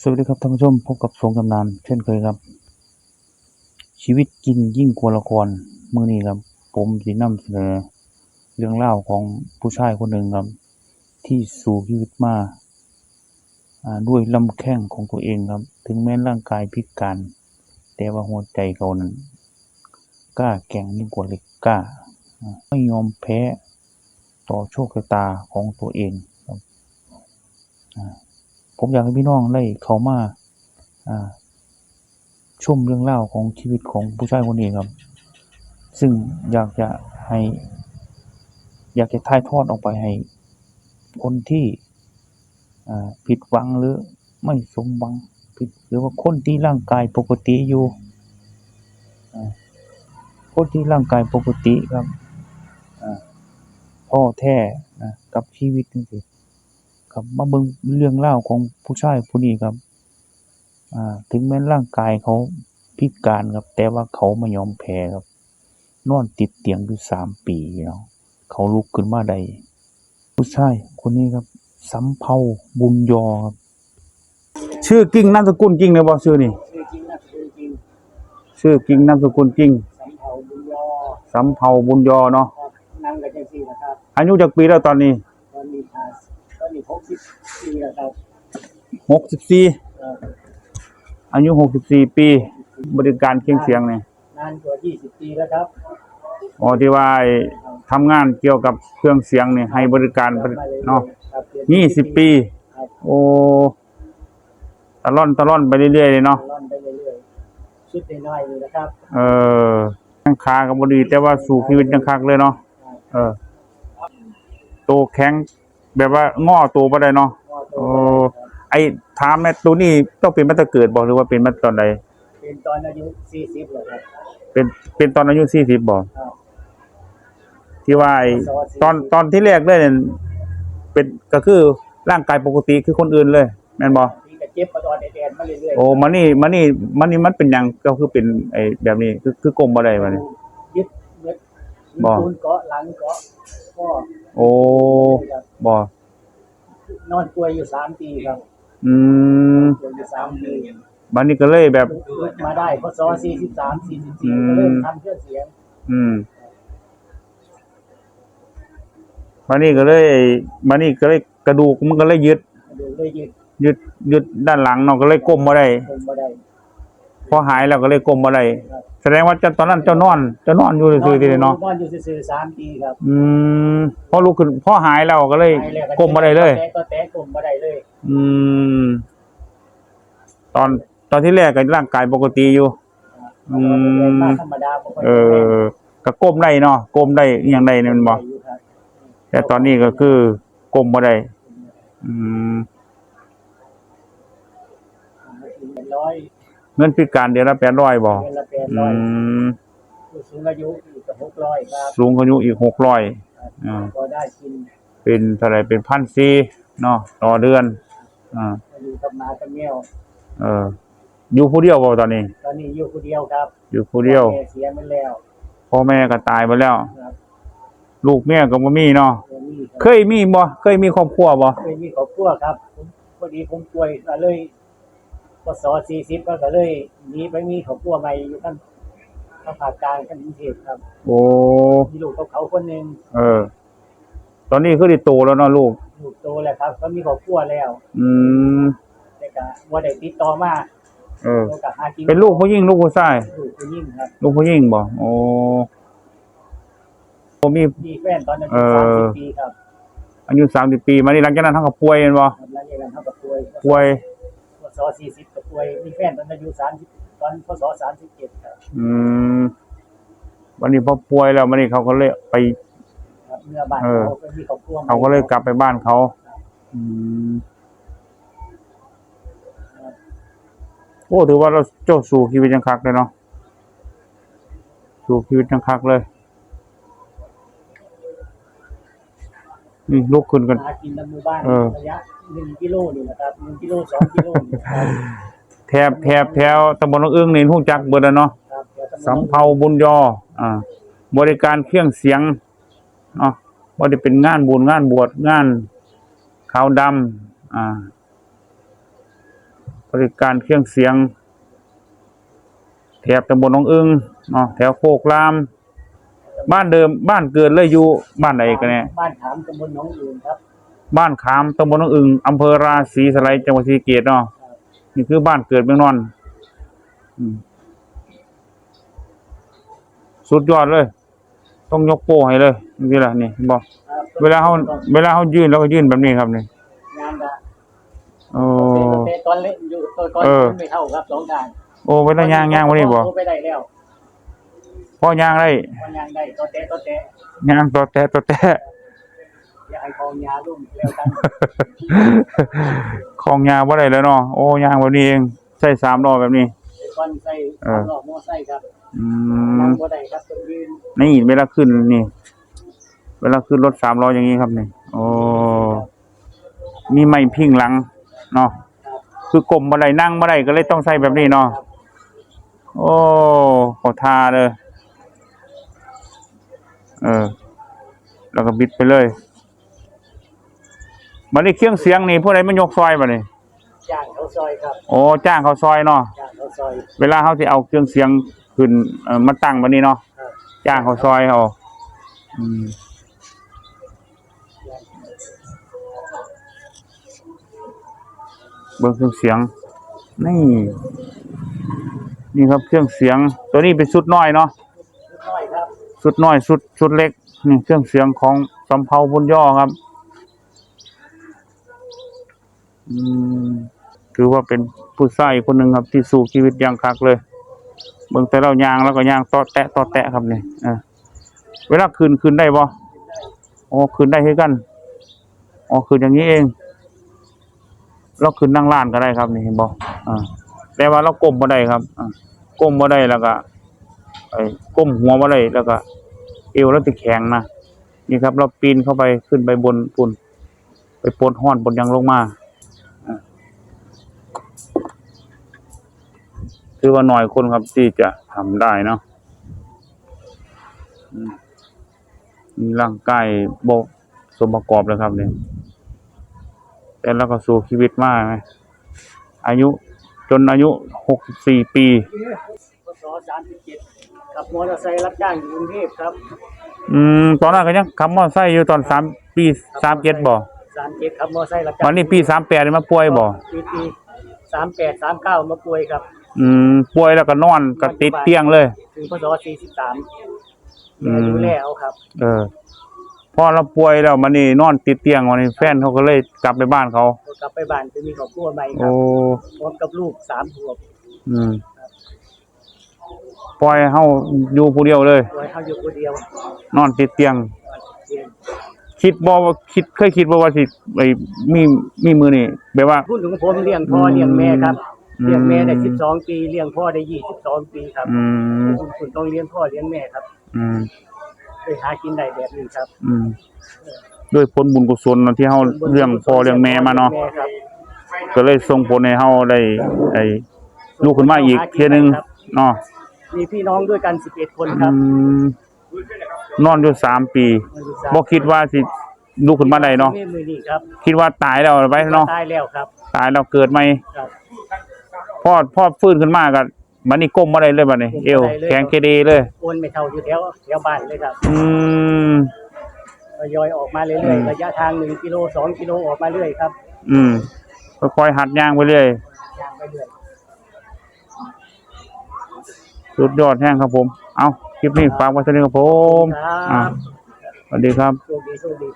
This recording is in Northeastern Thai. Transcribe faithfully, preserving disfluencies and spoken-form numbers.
สวัสดีครับท่านผู้ชม พบกับสงกำนานเช่นเคยครับ ชีวิตจริงยิ่งกว่าละคร มื้อนี้ครับ ผมสินำเสนอเรื่องราวของผู้ชายคนหนึ่งครับ ที่สู้ชีวิตมา อ่า ด้วยลำแข้งของตัวเองครับ ถึงแม้ร่างกายพิการ แต่ว่าหัวใจเขานั้นกล้าแกร่งยิ่งกว่าเหล็กกล้า อ่า ไม่ยอมแพ้ต่อโชคชะตาของตัวเองครับ อ่า ผมอยากให้พี่น้องได้เข้ามา อ่า ชมเรื่องราวของชีวิตของผู้ชายคนนี้ครับ ซึ่งอยากจะให้ อยากจะถ่ายทอดออกไปให้คนที่ อ่า ผิดหวังหรือไม่สมหวัง ผิด หรือว่าคนที่ร่างกายปกติอยู่ อ่า คนที่ร่างกายปกติครับ อ่า ท้อแท้นะ กับชีวิตจังซี้ครับ มาเบิ่งเรื่องราวของผู้ชายผู้นี้ครับ อ่า ถึงแม้ร่างกายเขาพิการครับ แต่ว่าเขาไม่ยอมแพ้ครับ นอนติดเตียงอยู่สามปีเนาะ เขาลุกขึ้นมาได้ ผู้ชายคนนี้ครับ สำเภาบุญยอครับ ชื่อกิ่งนามสกุลกิ่งเลยบ่ ชื่อนี่ ชื่อกิ่งนามสกุลกิ่ง ชื่อกิ่งนามสกุลกิ่ง สำเภาบุญยอ สำเภาบุญยอเนาะ ครับ นั่งกันจังซี่นะครับ อายุจักปีแล้วตอนนี้ ตอนนี้ อ่า ตอนนี้ หกสิบ ปีแล้วครับ หกสิบสี่ เอ่อ อายุ หกสิบสี่ ปี บริการเครื่องเสียงนี่ นานกว่า ยี่สิบ ปีแล้วครับ อ๋อ ที่ว่าไอ้ทำงานเกี่ยวกับเครื่องเสียงนี่ ให้บริการ ครับ เนาะ ครับ ยี่สิบ ปี ครับ โอ้ ตะล่อนตะล่อนไปเรื่อยๆเลยเนาะ ตะล่อนไปเรื่อยๆ ชุดน้อยๆนี่นะครับ เออ แข้งขาก็บ่ดี แต่ว่าสู้ชีวิตยังคักเลยเนาะ ครับ เออ โตแข็ง แบบว่างอโตบ่ได้เนาะ งอโตบ่ได้ครับ โอ้ ไอ้ถามแหน่ ตัวนี้เจ้าเป็นมาแต่เกิดบ่ หรือว่าเป็นมาตอนใด เป็นตอนอายุ สี่สิบ แล้วครับ เป็น เป็นตอนอายุ สี่สิบ บ่ ครับ ที่ว่าไอ้ พ.ศ. สี่สิบ ตอน ตอนที่แรกเลยเนี่ย เป็น ก็คือร่างกายปกติคือคนอื่นเลย แม่นบ่ ที่ก็เจ็บปวดอ่อนแอดๆมาเรื่อยๆ โอ้ มานี่ มานี่ มานี่มันเป็นหยัง ก็คือเป็นไอ้แบบนี้ คือ คือก้มบ่ได้บัดนี้ ยึด ยึด บ่ ปูนเกาะหลังเกาะข้อ โอ้ ครับ บ่ นอนป่วยอยู่สามปีครับ อืม นอนป่วยอยู่สามปี บัดนี้ก็เลยแบบ ลุกมาได้ พ.ศ. สี่สิบสาม สี่สิบสี่ อืม ก็เริ่มทำเครื่องเสียง อืม บัดนี้ก็เลย บัดนี้ก็เลยกระดูกมันก็เลยยึด กระดูกเลยยึด ยึด ยึดด้านหลังเนาะ ก็เลยก้มบ่ได้ ก้มบ่ได้ พอหายแล้วก็เลยก้มบ่ได้ ครับ แสดงว่าเจ้า ตอนนั้นเจ้านอน เจ้านอนอยู่ซื่อๆ นอนอยู่ ทีเดียวเนาะ นอนอยู่ซื่อๆสามปีครับ อืม พอลุกขึ้น พอหายแล้วก็เลย หายแล้วก็ ก้มบ่ได้เลย แตะก็แตะ ก้มบ่ได้เลย อืม ตอน ตอนที่แรกก็ร่างกายปกติอยู่ ครับ อืม ธรรมดาปกติ เออ ก็ก้มได้เนาะ ก้มได้อิหยังได้นี่แม่นบ่ ได้อยู่ครับ แต่ตอนนี้ก็คือก้มบ่ได้ อืม เป็นร้อย เงินพิการเดือนละแปดร้อยบ่ เดือนละแปดร้อย อืม ผู้สูงอายุอีกหกร้อยครับ สูงอายุอีกหกร้อย ครับ อ่า พอได้กิน เป็นเท่าไหร่ เป็นพันสี่เนาะ ต่อเดือน อ่า อยู่กับหมากับแมว เออ อยู่ผู้เดียวบ่ตอนนี้ ตอนนี้อยู่ผู้เดียวครับ อยู่ผู้เดียว พ่อแม่เสียหมดแล้ว พ่อแม่ก็ตายหมดแล้ว ครับ ลูกเมียก็บ่มีเนาะ บ่มีครับ เคยมีบ่ เคยมีครอบครัวบ่ เคยมีครอบครัวครับ ผม พอดีผมป่วยก็เลย พ.ศ. สี่สิบ ก็ ก็เลยหนีไปมีครอบครัวใหม่อยู่ทาง ทางภาคกลาง ทางกรุงเทพครับ โอ้ มีลูกกับเขาคนหนึ่ง เออ ตอนนี้คือได้โตแล้วเนาะลูก ลูกโตแล้วครับ ก็มีครอบครัวแล้ว อืม แต่ก็บ่ได้ติดต่อมา เออ แต่ก็หากิน เป็นลูกผู้หญิงลูกผู้ชาย ลูกผู้หญิงครับ ลูกผู้หญิงบ่ โอ้ ผมมี มีแฟนตอนอายุ เอ่อ สามสิบปีครับ อายุ สามสิบปี มานี่หลังจากนั้นเขาก็ป่วยแม่นบ่ ครับ หลังจากนั้นเขาก็ป่วย ป่วย พ.ศ. สี่สิบ ก็ป่วย มีแฟนตอนอายุ สามสิบ ตอน พ.ศ. สามสิบเจ็ดครับ อืม วันนี้พอป่วยแล้ว วันนี้เขาก็เลยไป ครับ เมื่อบ้าน เออ เขาก็มีครอบครัวใหม่ เขาก็เลยกลับไปบ้านเขา ครับ อืม ครับ โอ้ ถือว่าเรา เจ้าสู้ชีวิตยังคักเลยเนาะ สู้ชีวิตยังคักเลย อืม ลุกขึ้นกัน หากินตามหมู่บ้าน เออ ระยะ หนึ่งกิโลนี่นะครับ หนึ่งกิโล สองกิโลนี่นะครับ แถบ แถบ แถวตำบลหนองอึ่งนี่ฮู้จักเบิดแล้วเนาะ ครับ แถวตำบลหนองอึ่ง สำเภาบุญยอ อ่า บริการเครื่องเสียงเนาะ บ่ได้เป็นงานบุญ งานบวช งานขาวดำ อ่า บริการเครื่องเสียง แถบตำบลหนองอึ่งเนาะ แถวโคกลาม บ้านเดิม บ้านเกิดเลยอยู่บ้านใดกันแน่ บ้านขาม ตำบลหนองอึ่งครับ บ้านขาม ตำบลหนองอึ่ง อำเภอราศีสไลย จังหวัดศรีสะเกษเนาะ นี่คือบ้านเกิดเมืองนอน อืม สุดยอดเลย ต้องยกโป้ให้เลย นี่ล่ะ นี่ เห็นบ่ ครับ เวลาเฮา เวลาเฮายื่น เราก็ยื่นแบบนี้ครับ นี่ งานละ โอ้ ตอนเล่นอยู่ ตอนก่อน เออ ไม่เท่าครับ สองด้าน โอ้ เวลาย่าง ย่างบ่ได้บ่ โอ้ ไปได้แล้ว พอย่างได้ พอย่างได้ ต่อแตะ ต่อแตะ ย่างต่อแตะ ต่อแตะ อย่าให้คลองยาลุ่มแล้วกัน คลองยาบ่ได้แล้วเนาะ โอ้ ย่างแบบนี้เอง ใส่สามล้อแบบนี้ แต่ก่อนใส่ เออ สามล้อมอไซค์ครับ อืม นั่งบ่ได้ครับ ต้องยืน นี่ เวลาขึ้นนี่ เวลาขึ้นรถสามล้ออย่างนี้ครับนี่ โอ้ มีไม้พิงหลังเนาะ ครับ คือก้มบ่ได้ นั่งบ่ได้ ก็เลยต้องใส่แบบนี้เนาะ ครับ โอ้ ขอท่าเลย เออ แล้วก็บิดไปเลย บัดนี้เครื่องเสียงนี่ ผู้ใดมายกซอยบัดนี้ จ้างเขาซอยครับ โอ้ จ้างเขาซอยเนาะ จ้างเขาซอย เวลาเขาสิเอาเครื่องเสียงขึ้น เอ่อ มาตั้งบัดนี้เนาะ ครับ จ้างเขาซอยเอา อืม เบิ่งเครื่องเสียง นี่ นี่ครับ เครื่องเสียง ตัวนี้เป็นชุดน้อยเนาะ ชุดน้อยครับ ชุดน้อย ชุด ชุดเล็ก นี่เครื่องเสียงของสำเภาบุญย่อครับ อืม ถือว่าเป็นผู้ชายคนหนึ่งครับ ที่สู้ชีวิตอย่างคักเลย เบิ่งแต่เราย่าง แล้วก็ย่างเตาะแตะ เตาะแตะครับนี่ เออ เวลาขึ้น ขึ้นได้บ่ อ๋อ ขึ้นได้คือกัน อ๋อ ขึ้นอย่างนี้เอง เราขึ้นนั่งลานก็ได้ครับ นี่เห็นบ่ อ่า แต่ว่าเราก้มบ่ได้ครับ อ่า ก้มบ่ได้ แล้วก็ ไอ้ ก้มหัวบ่ได้ แล้วก็ เอวเราติแข็งนะ นี่ครับ เราปีนเข้าไป ขึ้นไปบนปูน ไปปลดฮ้อนปลดหยังลงมา อ่า ถือว่าน้อยคนครับ ที่จะทำได้เนาะ อืม มีร่างกายบ่สมประกอบเลยครับเนี่ย แต่เราก็สู้ชีวิตมาไง อายุ จนอายุ หกสิบสี่ ปี พ.ศ. สามสิบเจ็ด ขับมอเตอร์ไซค์รับจ้างอยู่กรุงเทพครับ อืม ตอนนั้นก็ยังขับมอเตอร์ไซค์อยู่ ตอนสาม ปี สามเจ็ด บ่ สามเจ็ด ขับมอเตอร์ไซค์รับจ้าง วันนี้ปี สามแปด นี่มาป่วยบ่ ปี ปี สามแปด สามเก้า มาป่วยครับ อืม ป่วยแล้วก็นอน ก็ติดเตียงเลย ถึง พ.ศ. สี่สิบสาม อืม ดูแลเอาครับ เออ พอเราป่วยแล้ว บัดนี้นอนติดเตียง บัดนี้แฟนเขาก็เลยกลับไปบ้านเขา ก็กลับไปบ้าน ไปมีครอบครัวใหม่ครับ โอ้ พร้อมกับลูกสามขวบ อืม ปล่อยเฮาอยู่ผู้เดียวเลย ปล่อยเฮาอยู่ผู้เดียว นอนติดเตียง นอนติดเตียง คิดบ่ว่า คิด เคยคิดบ่ว่าสิ ไอ้ มี มีมื้อนี้ แบบว่า ทุนของผมเลี้ยงพ่อ อืม เลี้ยงแม่ครับ อืม เลี้ยงแม่ได้ สิบสอง ปี เลี้ยงพ่อได้ ยี่สิบสอง ปีครับ อืม ทุนต้องเลี้ยงพ่อเลี้ยงแม่ครับ อืม ไปหากินได้แบบนี้ครับ อืม ด้วยผลบุญกุศลเนาะ ที่เฮาเลี้ยงพ่อเลี้ยงแม่มาเนาะ แม่ครับ ก็เลยส่งผลให้เฮาได้ ได้ลุกขึ้นมาอีกเทื่อนึง ครับ เนาะ มีพี่น้องด้วยกัน สิบเอ็ด คนครับ อืม นอนอยู่สามปี นอนอยู่สาม บ่คิดว่าสิลุกขึ้นมาได้เนาะ มีมื้อนี้ครับ คิดว่าตายแล้วไปเนาะ ตายแล้วครับ ตายแล้วเกิดใหม่ ครับ พอ พอฟื้นขึ้นมาก็ บัดนี้ก้มบ่ได้เลย บัดนี้ ก้มบ่ได้เลย เอวแข็งเกเรเลย โอนไม่เท่าอยู่แถว แถวบ้านเลยครับ อืม ทยอยออกมาเรื่อยๆ อืม ระยะทาง หนึ่ง กิโล สอง กิโล ออกมาเรื่อยครับ อืม ค่อยๆ หัดย่างไปเรื่อย ย่างไปเรื่อย สุดยอดแฮงครับผม เอา คลิปนี้ฝากไว้เท่านี้ครับผม ครับ อ่ะ สวัสดีครับ โชคดี โชคดี